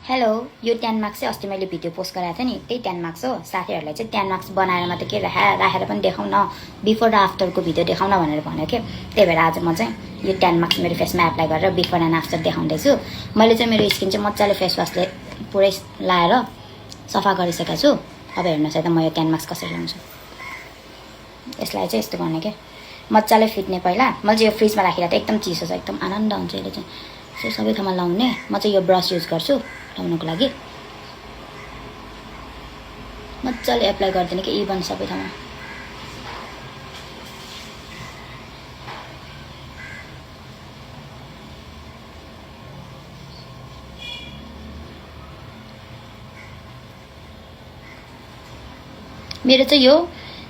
hello यो tan marks चाहिँ अस्ति मैले भिडियो पोस्ट गराएको थिएँ नि त्यही ट्यान मार्क्स हो साथीहरूलाई चाहिँ ट्यान मार्क्स बनाएर मात्रै के राखेर पनि देखाउन बिफोर र आफ्टरको भिडियो देखाउन भनेर भन्यो के त्यही भएर आज म चाहिँ यो ट्यान मार्क्स मेरो फेसमा एप्लाई गरेर बिफोर एन्ड आफ्टर देखाउँदैछु मैले चाहिँ मेरो स्किन चाहिँ मजाले फेस वासले पुरै लाएर सफा गरिसकेको छु अब हेर्नुहोस् है त म यो ट्यान मार्क्स कसरी लाउँछु यसलाई चाहिँ यस्तो गर्ने के मजाले फिट्ने पहिला मैले चाहिँ यो फ्रिजमा राखेर त एकदम चिसो छ एकदम आनन्द हुन्छ यसले चाहिँ सबै ठाउँमा लाउने म चाहिँ यो ब्रस युज गर्छु लाउनको लागि मजाले एप्लाई गरिदिने कि इभन सबै ठाउँमा मेरो चाहिँ यो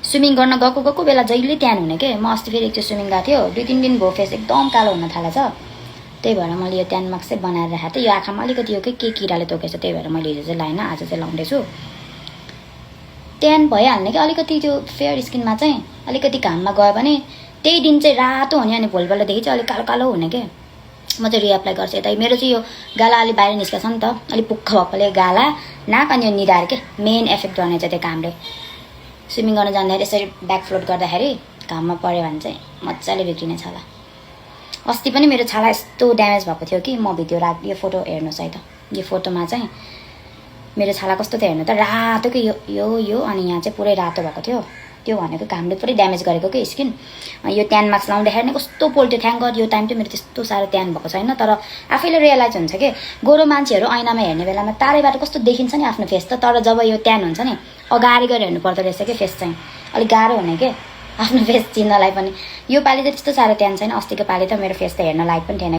स्विमिङ गर्न गएको बेला जहिले ट्यान हुने के म अस्ति फेरि एकचोटि स्विमिङ गएको थियो 2-3 दिन भयो फेस एकदम कालो हुन थालेछ त्यही भएर मैले यो ट्यान मार्क्स चाहिँ बनाएर राखेको थिएँ यो आँखामा अलिकति यो के किराले तोकेछ त्यही भएर मैले हिजो चाहिँ लाइन आज चाहिँ लाउँदैछु ट्यान भइहाल्ने कि अलिकति त्यो फेयर स्किनमा चाहिँ अलिकति घाममा गयो भने त्यही दिन चाहिँ रातो हुने अनि भोलिपल्टदेखि चाहिँ अलिक कालो कालो हुने के म चाहिँ रिएप्लाई गर्छु यता मेरो चाहिँ यो गाला अलि बाहिर निस्केछ नि त अलिक पुक्ख भएकोले गाला नाक अनि यो निधार के मेन एफेक्ट गर्ने चाहिँ त्यो कामले स्विमिङ गर्न जाँदाखेरि यसरी ब्याक फ्लोट गर्दाखेरि घाममा पऱ्यो भने चाहिँ मजाले बिग्रिने छाला अस्ति पनि मेरो छाला यस्तो ड्यामेज भएको थियो कि म भिडियो यो फोटो हेर्नुहोस् है त यो फोटोमा चाहिँ मेरो छाला कस्तो थियो हेर्नु त रातो कि यो अनि यहाँ चाहिँ पुरै रातो भएको थियो त्यो भनेको घामले पुरै ड्यामेज गरेको कि स्किन यो ट्यान मार्क्स लाउँदाखेरि नै कस्तो पोल्थ्यो थ्याङ्क गड यो टाइम चाहिँ मेरो त्यस्तो साह्रो ट्यान भएको छैन तर आफैले रियलाइज हुन्छ कि गोरो मान्छेहरू ऐनामा हेर्ने बेलामा टाढैबाट कस्तो देखिन्छ नि आफ्नो फेस त तर जब यो ट्यान हुन्छ नि अगाडि गएर हेर्नु पर्दो रहेछ कि फेस चाहिँ अलिक गाह्रो हुने के आफ्नो फेस चिन्नलाई पनि यो पालि त त्यस्तो साह्रो ट्यान छैन अस्तिको पालि त मेरो फेस त हेर्न लायक पनि थिएन